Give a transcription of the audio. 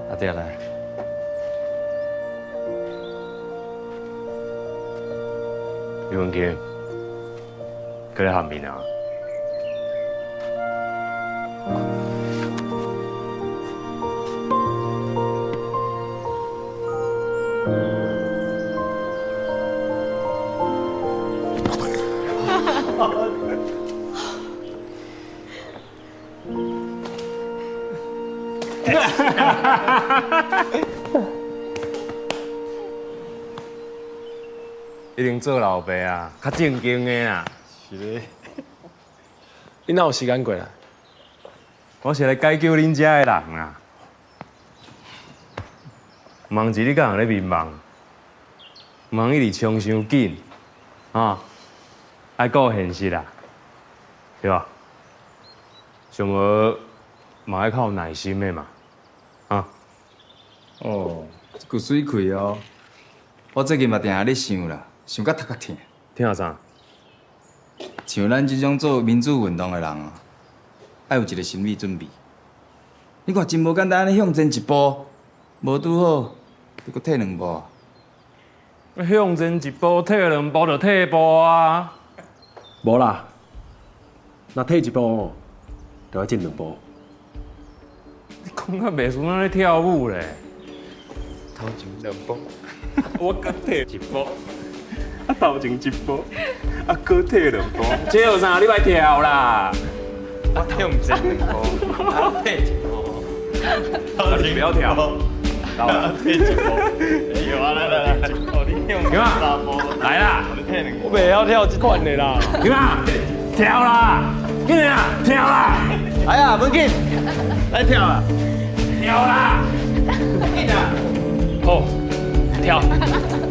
阿爹來。李文杰，過來下面啊！一定做老爸啊，較正經的啦。是咧。你哪有時間過來？我是來解救恁遮的人啊！毋通一日佮人咧眠夢，毋通一直衝傷緊，啊！愛顧現實啦，對吧？上無嘛愛較有耐心的嘛，啊！哦，這句媠氣哦！我最近嘛定定咧想啦，想甲頭殼疼。疼啥？像咱這種做民主運動的人啊，愛有一個心理準備。你看真無簡單，按呢向前一步，無拄好，你閣退兩步。向前一步，退兩步就退步啊！無啦，若退一步，就愛進兩步。你講甲袂輸咱咧跳舞咧。頭前兩步，我閣退一步，啊頭前一步，啊閣退兩步。笑啥？你莫跳啦！我向前兩步，啊退一步，頭前不要跳，退一步。哎呦啊，來來來，你向前三步，來啦！我袂曉跳這款的啦。點啊？跳啦！緊啊！跳啦！來啊，文緊，來跳啦！跳啦！緊啊！好，跳。